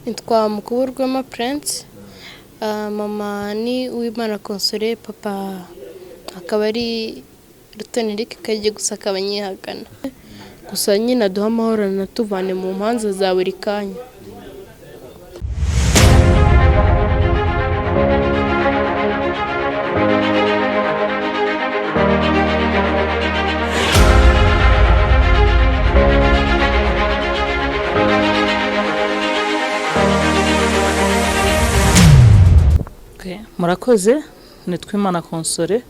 Nitwa Mukuburwema Prince, mama ni Uwimana Consolée, papa akaba ari Rutoni Eric Kajye, gusa akaba anyihakana. Gusa nyine aduhe amahoro anatuvane mu manza za buri kanya. Murakoze. Nitwa Imana Consolée,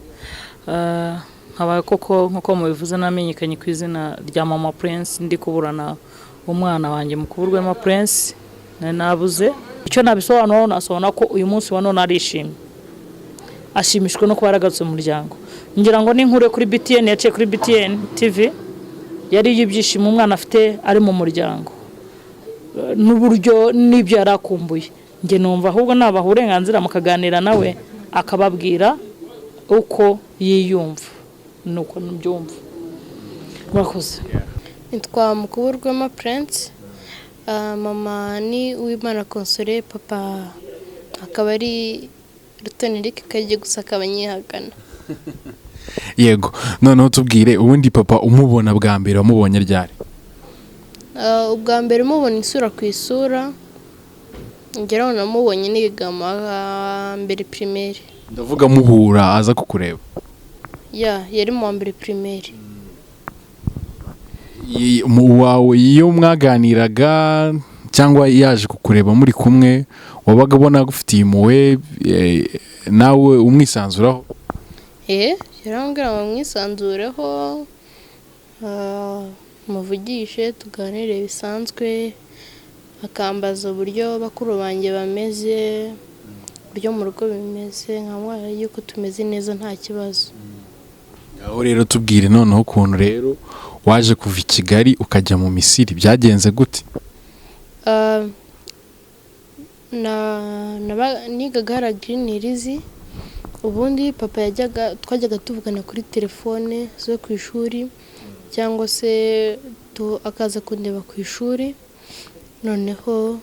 nkaba koko nk'uko mubivuze namenyekanye ku izina rya Mama Prince. Ndi kuburana umwana wanjye Mukuburwema Prince nari nabuze. Icyo nabisobanuraho, nasobanura ko uyu munsi wa none arishimye, ashimishijwe no kuba yaragarutse mu muryango. Ngira ngo n'inkuru kuri BTN yaciye kuri BTN TV yari iy'ibyishimo umwana afite ari mu muryango n'uburyo n'ibyo yari akumbuye. Njye numva ahubwo nabaha uburenganzira mukaganira nawe, akababwira uko yiyumva nuko mbyumva. Murakoze. Nitwa Mukuburwema Prince, mama ni Uwimana Consolée, papa akaba ari Rutoni Eric Kajye, gusa akaba anyihakana. Yego, noneho tubwire ubundi papa umubona bwa mbere wamubonye ryari? Ubwa mbere mubona isura ku isura, ngeraho namubonye niga mu wa mbere primaire. Ndavuga muhura aza kukureba. Ya, yari mu wa mbere primaire. Wawe iyo mwaganiraga cyangwa yaje kukureba muri kumwe, wabaga ubona agufitiye impuhwe, nawe umwisanzuraho? Yarambwira ngo mwisanzureho, muvugishe, tuganire bisanzwe, akambaza uburyo bakuru banjye bameze, uburyo mu rugo bimeze, nkamubwira yuko tumeze neza nta kibazo. Aho rero tubwire noneho ukuntu rero waje kuva i Kigali ukajya mu Misiri, byagenze gute? Nigaga hariya Green Hills. Ubundi papa yajyaga, twajyaga tuvugana kuri telefone zo ku ishuri cyangwa se akaza kundeba ku ishuri, noneho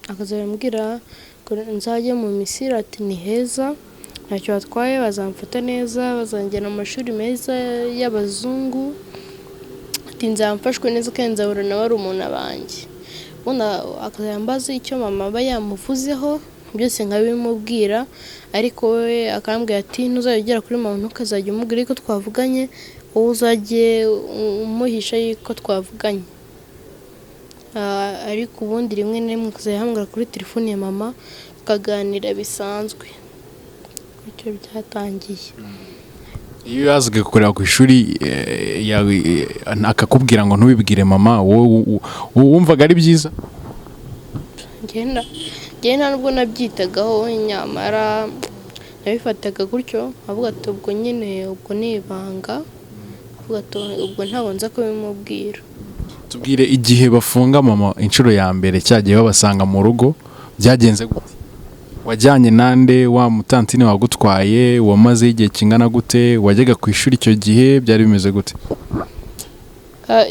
akazajya ambwira ngo nzajye mu Misiri, ati ni heza, ntacyo batwaye, bazamfata neza, bazanjyana mu mashuri meza y'abazungu, ati nzamfashwe neza kandi nzahura na barumuna banjye. Ubundi akazajya ambaza icyo mama aba yamuvuzeho byose nkabimubwira, ariko we akambwira ati ntuzajya ugera kuri mama, ntukazajya umubwira yuko twavuganye, wowe uzajye umuhisha yuko twavuganye. Ariko ubundi rimwe na rimwe akazajya ahamagara kuri telefone ya mama tukaganira bisanzwe. Gutyo byatangiye. Iyo yazaga kukureba ku ishuri, akakubwira ngo ntubibwire mama, wowe wumvaga ari byiza? Njye nta nubwo nabyitagaho, nyamara nabifataga gutyo, avuga ati ubwo nyine ubwo ni ibanga, avuga ati ubwo ntabwo nza kubimubwira. Tubwire igihe bafunga mama inshuro ya mbere, cyagiye babasanga mu rugo, byagenze gute? Wajyanye nande? Wa mutantine wagutwaye wamazeho igihe kingana gute? Wajyaga ku ishuri icyo gihe? Byari bimeze gute?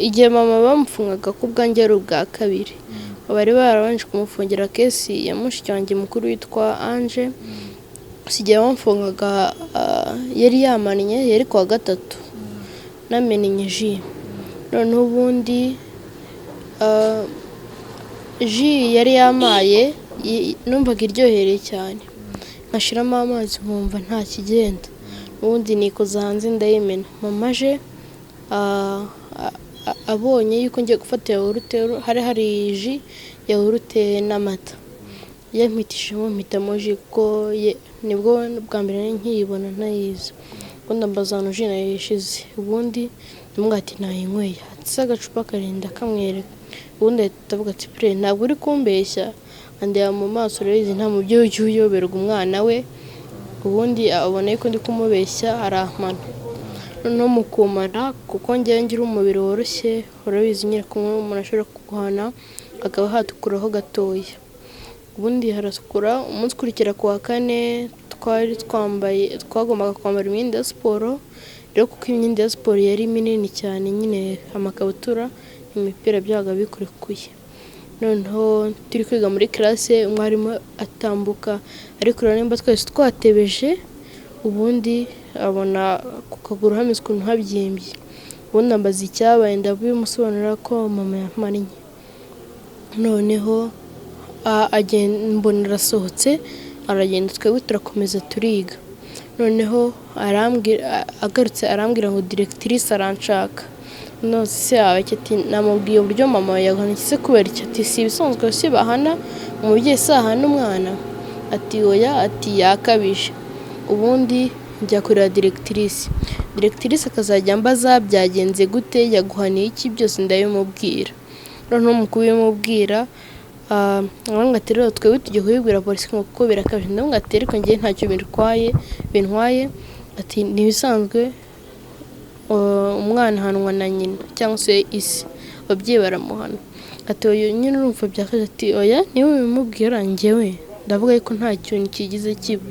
Igihe mama bamufungaga ku bwanjye ari ubwa kabiri, bari barabanje kumufungira case ya mushiki wanjye mukuru witwa Ange. Gusa igihe bamufungaga, yari yamannye, yari kuwa gatatu, namennye jus. Noneho ubundi jus yari yamaye numvaga iryohereye cyane, nkashiramo amazi nkumva nta kigenda, ubundi nikoza hanze ndayimena. Mama aje, abonye yuko ngiye gufata yawurute, hari hari jus, yawurute n'amata, yampitishemo mpitamo jus kuko nibwo bwa mbere nari nkiyibona ntayizi. Ubundi ambaza ahantu jus nayishize, ubundi ndamubwira ati nayinyweye, ati agacupa karinda kamwereka. Ubundi ahita avuga ati pure ntabwo uri kumbeshya, andeba mu maso, urabizi nta mubyeyi ujya uyoberwa umwana we. Ubundi abona yuko ndi kumubeshya arampana. Noneho mu kumara, kuko njyewe ngira umubiri woroshye, urabizi nyine kumwe umuntu ashobora kuguhana hakaba hatukuraho gatoya, ubundi haratukura. Umunsi ukurikira ku wa kane twari twambaye, twagombaga kwambara imyenda ya siporo. Rero kuko imyenda ya siporo yari minini cyane nyine, amakabutura, imipira byabaga bikurekuye. Noneho turi kwiga muri classe, umwarimu atambuka ari kureba nimba twese twatebeje, ubundi abona ku kaguru hameze ukuntu habyimbye. Ubundi ambaza icyabaye, ndabimusobanurira ko mama yampannye. Noneho mbona arasohotse aragenda, twebwe turakomeza turiga. Noneho arambwira, agarutse arambwira ngo directrice aranshaka. None se ati namubwiye uburyo mama yaguhannye se kubera iki? Ati si ibisanzwe se bahana umubyeyi, se ahana umwana? Ati oya, ati yakabije. Ubundi njya kureba directrice, directrice akazajya ambaza byagenze gute, yaguhaniye iki, byose ndabimubwira. Noneho mu kubimubwira arambwira ati rero twebwe tujya kubibwira polisi kuko birakabije. Ndamubwira ati ariko njye ntacyo bintwaye, ati ni ibisanzwe, umwana ahanwa na nyina cyangwa se ise, ababyeyi baramuhana. Ati oya nyine urumva byakaje. Ati oya niba ubimubwira njyewe ndavuga yuko nta kintu kigize kiba.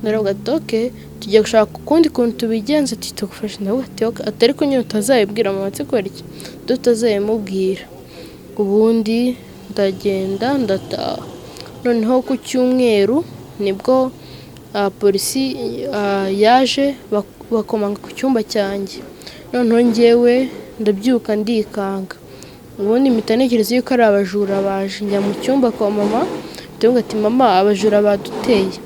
Ndavuga ati okay, tugiye gushaka ukundi kuntu tubigenza, ati tugufashe. Ndavuga ati okay, ati ariko nyine utazabibwira mama. Ati kubera iki tutazabimubwira? Ubundi ndagenda ndataha. Noneho ku cyumweru nibwo polisi yaje bakomanga ku cyumba cyanjye. Noneho njyewe ndabyuka ndikanga, ubundi mpita ntekereza yuko ari abajura baje. Njya mu cyumba kwa mama, ndavuga ati mama abajura baduteye.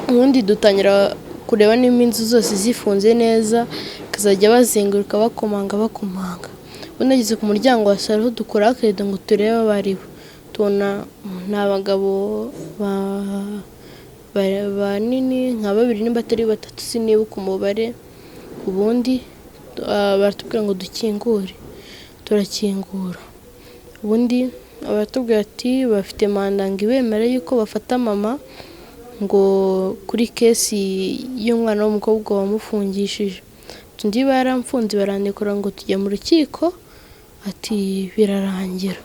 Ubundi dutangira kureba niba inzu zose zifunze neza, bakazajya bazenguruka bakomanga bakomanga. Ubundi nageze ku muryango wa salo, dukuraho akarido ngo turebe abo ari bo, tubona ni abagabo banini nka babiri nimba atari batatu, sinibuka umubare. Ubundi baratubwira ngo dukingure, turakingura. Ubundi baratubwira ati bafite manda ngo ibemere yuko bafata mama ngo kuri case y'umwana w'umukobwa wamufungishije. Undi baramfunze barandekura ngo tujya mu rukiko, ati birarangira.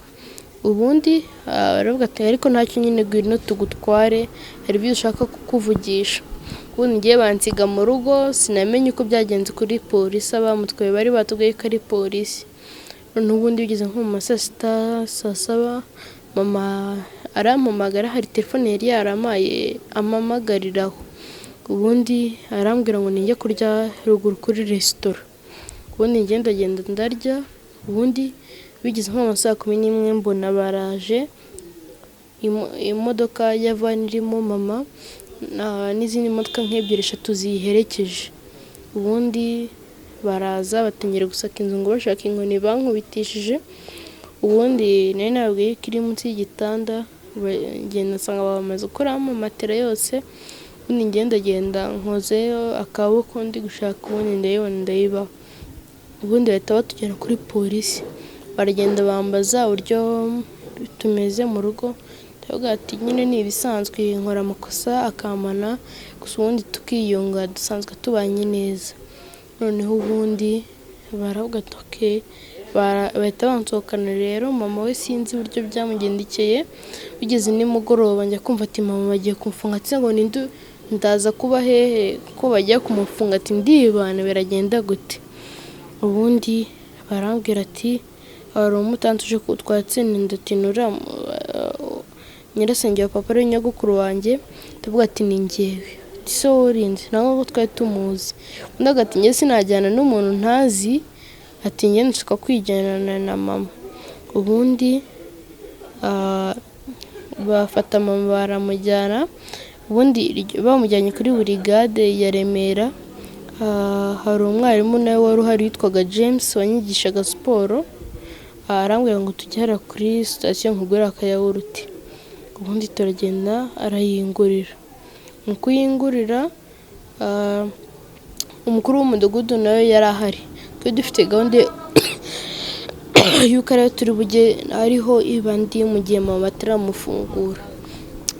Ubundi baravuga ati ariko ntacyo nyine ngwino tugutware, hari ibyo dushaka kukuvugisha. Ubundi ngiye bansiga mu rugo, sinamenye uko byagenze kuri polisi, abamutwaye bari batubwiye ko ari polisi. Noneho ubundi bigeze nko mu ma saa sita, saa saba, mama arampamagara, hari telefone yari yarampaye ampamagariraho. Ubundi arambwira ngo ninjye kurya ruguru kuri resitora. Ubundi njye ndagenda ndarya, ubundi bigeze nko mu ma saa kumi n'imwe mbona baraje, imodoka ya van irimo mama n'izindi modoka nk'ebyiri eshatu ziyiherekeje. Ubundi baraza batangira gusaka inzu ngo bashaka inkoni bankubitishije. Ubundi nari nababwiye ko iri munsi y'igitanda, ngenda nsanga bamaze gukuramo matera yose. Ubundi njye ndagenda nkozeyo akaboko ndi gushaka, ubundi ndayibona ndayibaha. Ubundi bahita batujyana kuri polisi, baragenda bambaza uburyo tumeze mu rugo, ndavuga ati nyine ni ibisanzwe, nkora amakosa akampana, gusa ubundi tukiyunga, dusanzwe tubanye neza. Noneho ubundi baravuga ati okay, bahita bansohokana. Rero mama we sinzi uburyo byamugendekeye, bigeze nimugoroba njya kumva ati mama bagiye kumufunga. Ati ngo ninde, ndaza kuba hehe ko bagiye kumufunga? Ati ndibana biragenda gute? Ubundi barambwira ati hari umutansi uje kutwatsa. Ati nuriya nyirasenge wa papa ari nyogokuru wanjye. Ndavuga ati ni njyewe. Ati se wowe urinze ntabwo twari tumuzi. Undi ati njye sinajyana n'umuntu ntazi, ati njye nshaka kwijyana na mama. Ubundi bafata mama baramujyana. Ubundi bamujyanye kuri burigade ya Remera. Hari umwarimu nawe wari uhari witwaga James wanyigishaga siporo, arambwira ngo tujye hariya kuri sitasiyo nkugurire akayawurute. Ubundi turagenda arayingurira. Mu kuyingurira umukuru w'umudugudu nawe yari ahari, twari dufite gahunda y'uko ariho turi bujye, ariho iba ndi mu gihe mama bataramufungura.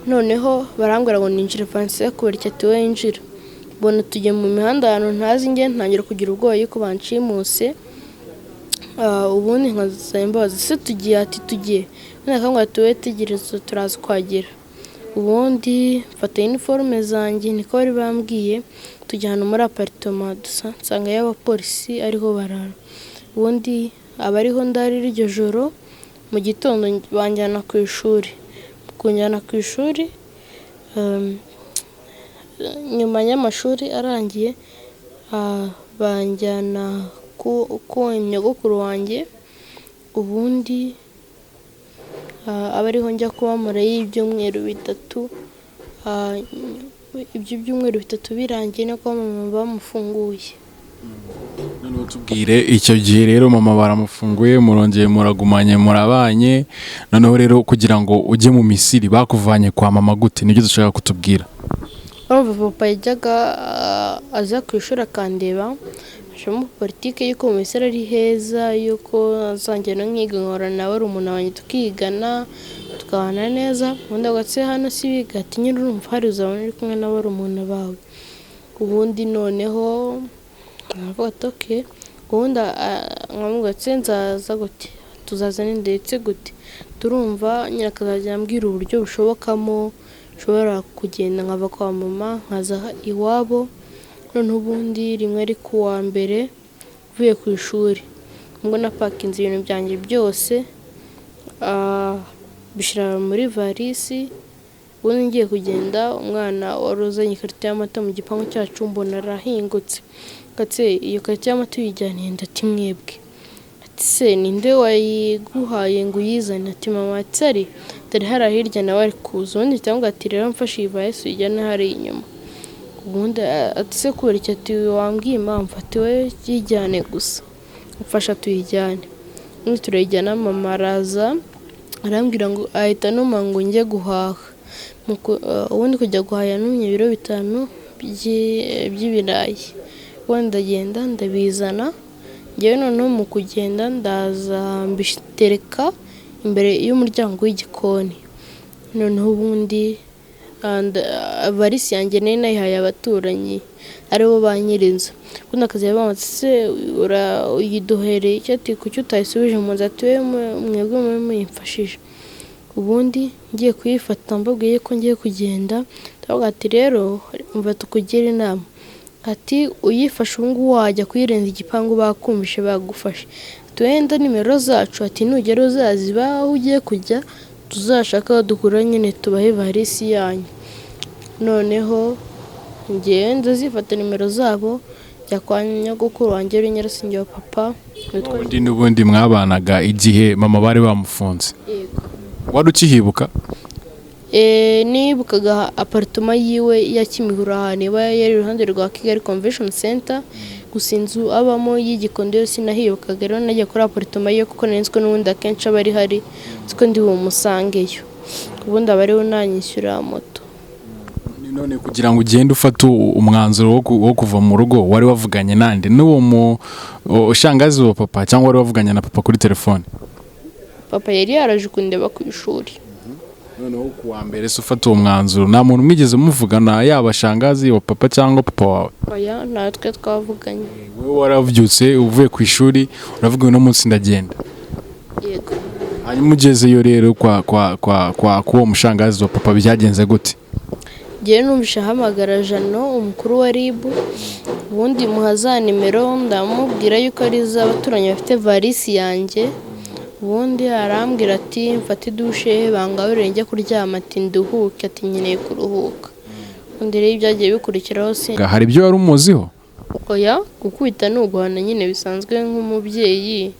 Noneho barambwira ngo ninjire. Vansiyo kubera icyo ati wowe winjira. Mbona tujye mu mihanda ahantu ntazi, njye ntangira kugira ubwoba yuko banshimuse. Ubundi nkazasaba imbabazi, se tugiye? Ati tugiye. Ubundi akambwira ati wowe tegereza turaza kuhagera. Ubundi mfata iniforume zanjye, niko bari bambwiye, tujya ahantu muri apartment dusa nsangayo abapolisi ariho barara. Ubundi aba ariho ndarira iryo joro. Mu gitondo banjyana ku ishuri. Mu kunjyana ku ishuri, nyuma y'amashuri arangiye, banjyana ku nyogokuru wanjye, ubundi aba ariho njya kubamarayo ibyumweru 3. Ibyo byumweru 3 birangiye niko mama bamufunguye. Noneho tubwire, icyo gihe rero mama baramufunguye, murongeye muragumanye, murabanye. Noneho rero kugira ngo ujye mu Misiri bakuvanye kwa mama gute? Nibyo dushaka kutubwira. Urumva, papa yajyaga aza ku ishuri akandeba, ashiramo politiki y'uko mu Misiri ari heza, y'uko azongera nkiga nkahora na barumuna wanjye tukigana tukabana neza. Ubundi agatse hano si biga, ati nyine urumva hari uzabona uri kumwe na barumuna bawe. Ubundi noneho nkavuga ati okay. Ubundi nkamubwira ati nzaza gute, tuzazana ndetse gute? Turumva nyine akazajya ambwira uburyo bushobokamo nshobora kugenda nkava kwa mama nkaza iwabo. Noneho ubundi rimwe ari ku wa mbere mvuye ku ishuri, ubwo napakinze ibintu byanjye byose, mbishyira muri varisi. Ubundi ngiye kugenda, umwana wari uzanye ikarito y'amata mu gipangu cyacu mbona arahingutse. Ati iyo karito y'amata uyijyaniye? Ndati mwebwe. Ati se ninde wayiguhaye ngo uyizane? Ati mama. Ati ari dore hariya hirya nawe ari kuza. Ubundi cyangwa ati rero mfashe iyi varisi uyijyane hariya inyuma. Ubundi ati se kubera iki? Ati wambwiye impamvu? Ati we yijyane gusa, mfasha tuyijyane. Ubundi turayijyana, mama araza arambwira ngo ahita anuma ngo njye guhaha. Ubundi kujya guhaha yantumye ibiro 5 by'ibirayi. Ubundi ndagenda ndabizana, njyewe noneho mu kugenda ndaza mbitereka imbere y'umuryango w'igikoni. Noneho ubundi varisi yanjye nari nayihaye abaturanyi aribo ba nyir'inzu. Ubundi akazajya bambaza se uyiduhereye iki? Ati kuki utayisubije mu nzu? Ati we mwebwe mube muyimfashije. Ubundi ngiye kuyifata mbabwiye ko ngiye kugenda, ndavuga ati rero umva tukugire inama. Ati uyifashe ubu ngubu wajya kuyirenza igipangu bakumvishe bagufashe. Ati wenda nimero zacu, ati nugera uzaziba aho ugiye kujya tuzashaka aho duhura nyine tubahe varisi yanyu. Noneho njyewe ndazifata nimero zabo, njya kwa nyogokuru wanjye uri nyirasenge wa papa. Ubundi n'ubundi mwabanaga igihe mama bari bamufunze? Yego. Wari ukihibuka? Nibukaga apartment yiwe ya Kimihurura ahantu iba yari iruhande rwa Kigali Convention Center, gusa inzu abamo y'Igikondo yo sinahibukaga. Rero nagiye kuri apartment yiwe kuko nari nzi ko n'ubundi akenshi aba ari hari, nzi ko ndi bumusangeyo. Ubundi aba ariwe unanyishyura moto. None kugira ngo ugende ufate umwanzuro wo kuva mu rugo, wari wavuganye nande? N'uwo mu shangazi wa papa cyangwa wari wavuganye na papa kuri telefone? Papa yari yaraje kundeba ku ishuri. Noneho ku wa mbere se ufata uwo mwanzuro, nta muntu mwigeze muvugana, yaba shangazi wa papa cyangwa papa wawe? Oya, natwe twavuganye. Wowe warabyutse uvuye ku ishuri uravuga uno munsi ndagenda? Yego. Hanyuma ugezeyo rero kwa k'uwo mushangazi wa papa byagenze gute? Njyewe numvise ahamagara Jano, umukuru wa RIB. Ubundi muha za nimero, ndamubwira yuko ari iz'abaturanyi bafite varisi yanjye. Ubundi arambwira ati mfate idushe bangaburire njye kuryama, ati nduhuke, ati nkeneye kuruhuka. Ubundi rero ibyagiye bikurikiraho si Hari ibyo wari umuziho? Oya, gukubita ni uguhana nyine bisanzwe nk'umubyeyi.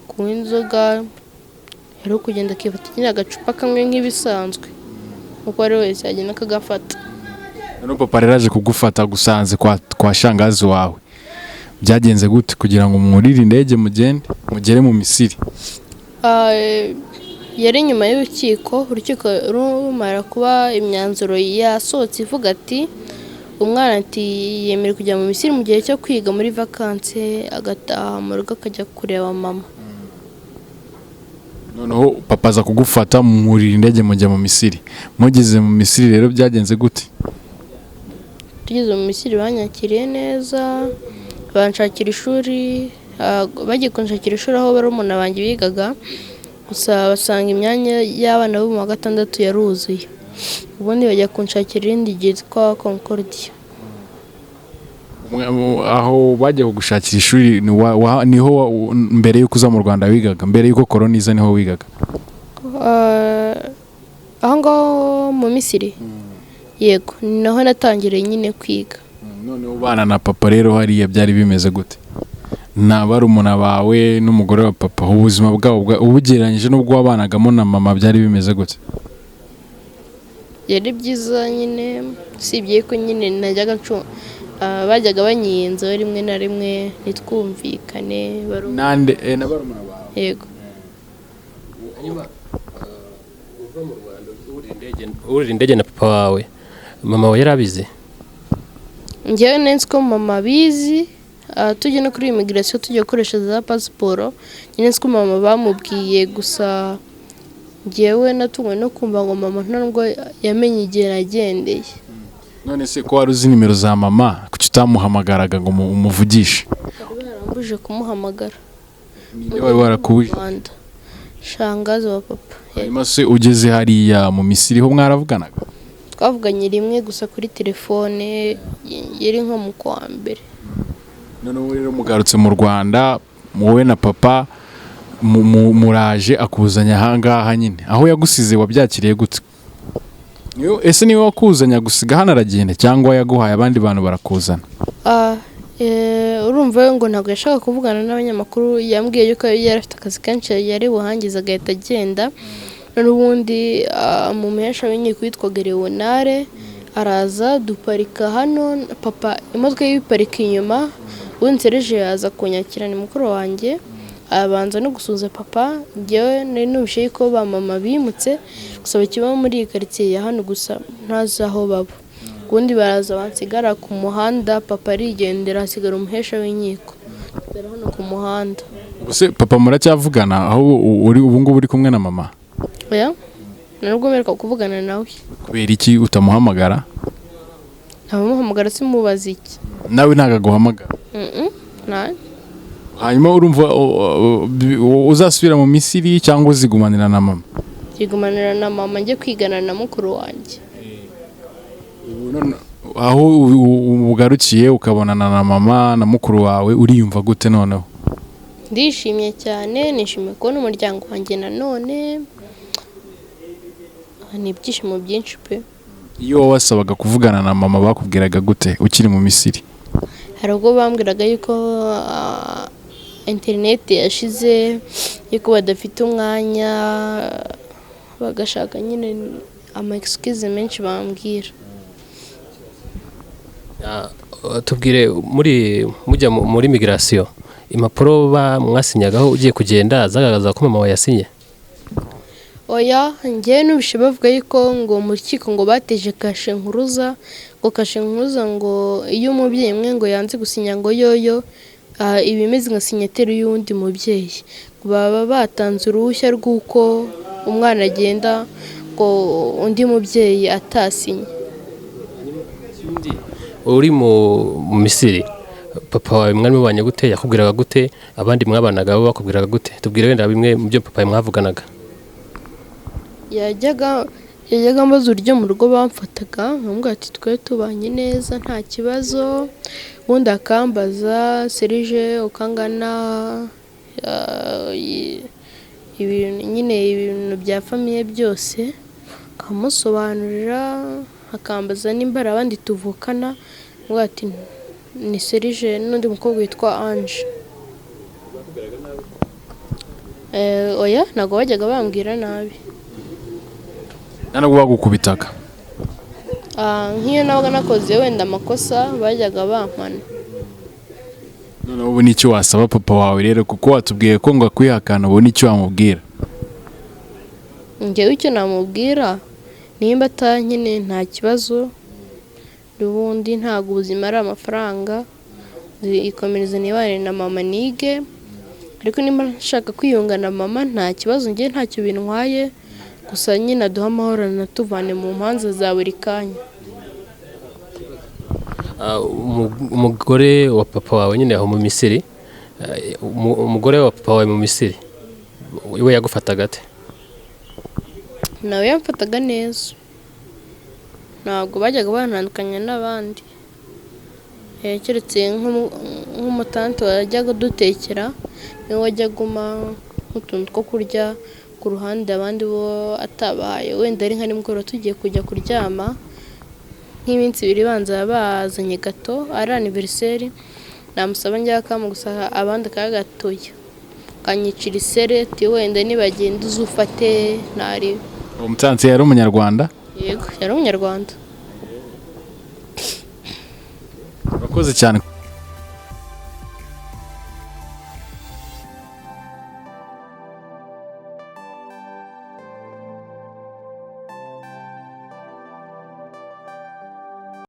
Kunywa inzoga yari ukugenda akifata nyine agacupa kamwe nk'ibisanzwe, uko ari wese yagenda akagafata. Noneho papa rero aje kugufata gusanze kwa shangazi wawe, byagenze gute kugira ngo mwurire indege mugende mugere mu Misiri? Yari nyuma y'urukiko, urukiko rumara kuba imyanzuro yasohotse ivuga ati umwana ati yemerewe kujya mu Misiri mu gihe cyo kwiga muri vakansi, agataha mu rugo akajya kureba mama. Noneho papa aza kugufata, mwurira indege mujya mu Misiri. Mugeze mu Misiri rero byagenze gute? Tugeze mu Misiri banyakiriye neza, banshakira ishuri, bagiye kunshakira ishuri aho barumuna banjye bigaga, gusa basanga imyanya y'abana bo mu wa gatandatu yaruzuye. Ubundi bajya kunshakira irindi ryitwa Concordia. Aho bagiye kugushakira ishuri niho mbere y'uko uza mu Rwanda wigaga? Mbere y'uko korona iza niho wigaga? Aho ngaho mu Misiri, yego, ni naho natangiriye nyine kwiga. Noneho ubana na papa rero hariya byari bimeze gute? Na barumuna bawe n'umugore wa papa, ubuzima bwabo ubugereranyije n'ubwo wabanagamo na mama, byari bimeze gute? Byari byiza nyine, usibye ko nyine najyaga bajyaga banyiyenzaho rimwe na rimwe ntitwumvikane. Nande? Na barumuna bawe? Yego. Uva mu Rwanda wurira indege na papa wawe, mama wawe yari abizi? Njyewe nzi ko mama abizi. Tujya no kuri immigration, tujya gukoresha za pasiporo nyine, nzi ko mama bamubwiye. Gusa njyewe natunguwe no kumva ngo mama nta nubwo yamenye igihe nagendeye. None se ko wari uzi nimero za mama, kuki utamuhamagaraga ngo umuvugishe? Bari barambujije kumuhamagara. Ninde wari warakubujije? Rwanda, shangazi wa papa. Hanyuma se ugeze hariya mu Misiri ho mwaravuganaga? Twavuganye rimwe gusa kuri telefone, yari nko mu kwa mbere. Noneho rero mugarutse mu Rwanda, wowe na papa muraje, akuzanya ahangaha nyine aho yagusize, wabyakiriye gute? Ese niwe wakuzanye agusiga hano aragenda, cyangwa yaguhaye abandi bantu barakuzana? Urumva we ngo ntabwo yashakaga kuvugana n'abanyamakuru. Yambwiye yuko yari afite akazi kenshi yari buhangize agahita agenda. N'ubundi mu muhesha w'inkiko witwaga Leonare araza, duparika hano, papa imodoka ye iparika inyuma. Ubundi Serge yaza kunyakira, ni mukuru wanjye, abanza no gusuhuza papa. Njyewe nari numvise yuko ba mama bimutse, gusa bakiba muri iyi karitsiye ya hano, gusa ntazi aho baba. Ubundi baraza bansigara ku muhanda, papa arigendera, hasigara umuhesha w'inkiko. Nsigara hano ku muhanda. Ubuse papa muracyavugana aho uri ubu ngubu uri kumwe na mama? Oya, nubwo mperuka kuvugana nawe. Kubera iki utamuhamagara? Ntamuhamagara, simubaza iki? Nawe ntabwo aguhamagara? Nta. Hanyuma urumva uzasubira mu Misiri cyangwa uzigumanira na mama? Yigumanira na mama, njye kwigana na mukuru wanjye. Aho ugarukiye ukabonana na mama na mukuru wawe, uriyumva gute noneho? Ndishimye cyane, nishimiye kubona umuryango wanjye nanone, ni ibyishimo byinshi pe. Iyo wasabaga kuvugana na mama bakubwiraga gute ukiri mu Misiri? Hari ubwo bambwiraga yuko interineti yashize, yuko badafite umwanya, bagashaka nyine ama excuse menshi bambwira. Tubwire, muri mujya muri migration, impapuro mwasinyagaho ugiye kugenda zagaragaza ko mama wawe yasinye? Oya, njyewe numvise bavuga yuko ngo mu rukiko ngo bateje kashe nkuruza, ngo kashe nkuruza ngo iyo umubyeyi umwe ngo yanze gusinya, ngo yoyo iba imeze nka signature y'uwundi mubyeyi, baba batanze uruhushya rw'uko umwana agenda ngo undi mubyeyi atasinye. Uri mu Misiri, papa wawe mwari mubanye gute? Yakubwiraga gute? Abandi mwabanaga bo bakubwiraga gute? Tubwire wenda bimwe mu byo papa mwavuganaga. Yajyaga ambaza uburyo mu rugo bamfataga, nkamubwira ati twe tubanye neza nta kibazo. Ubundi akambaza Serge uko angana, ibintu nyine, ibintu bya famille byose akamusobanurira, akambaza nimba hari abandi tuvukana, nkamubwira ati ni Serge n'undi mukobwa witwa Ange. Oya, ntabwo bajyaga bambwira nabi. Nta nubwo bagukubitaga? Nk'iyo nabaga nakoze wenda amakosa bajyaga bampana. Noneho ubu nicyo wasaba papa wawe rero, kuko watubwiye ko ngo akwihakana, ubu nicyo wamubwira? Njyewe icyo namubwira, nimba atankeneye nta kibazo, n'ubundi ntabwo ubuzima ari amafaranga, ikomereze nibane na mama nige. Ariko nimba nshaka kwiyunga na mama nta kibazo, njye ntacyo bintwaye, gusa nyine aduhe amahoro anatuvane mu manza za buri kanya. Umugore wa papa wawe nyine aho mu Misiri, umugore wa papa wawe mu Misiri we yagufataga ate? Nawe yamfataga neza, ntabwo bajyaga bantandukanya n'abandi. Keretse nk'umutante wajyaga adutekera, niwe wajyaga umpa nk'utuntu two kurya. Ku ruhande abandi bo atabaye, wenda ari nka nimugoroba tugiye kujya kuryama, nk'iminsi 2 ibanza bazanye gato ari anniversaire, namusaba njya akamu gusa, abandi akagatoya kanyicira isereti, wenda nibagenda uzufate ntari. Uwo mutansi yari umunyarwanda? Yego, yari umunyarwanda. Urakoze cyane.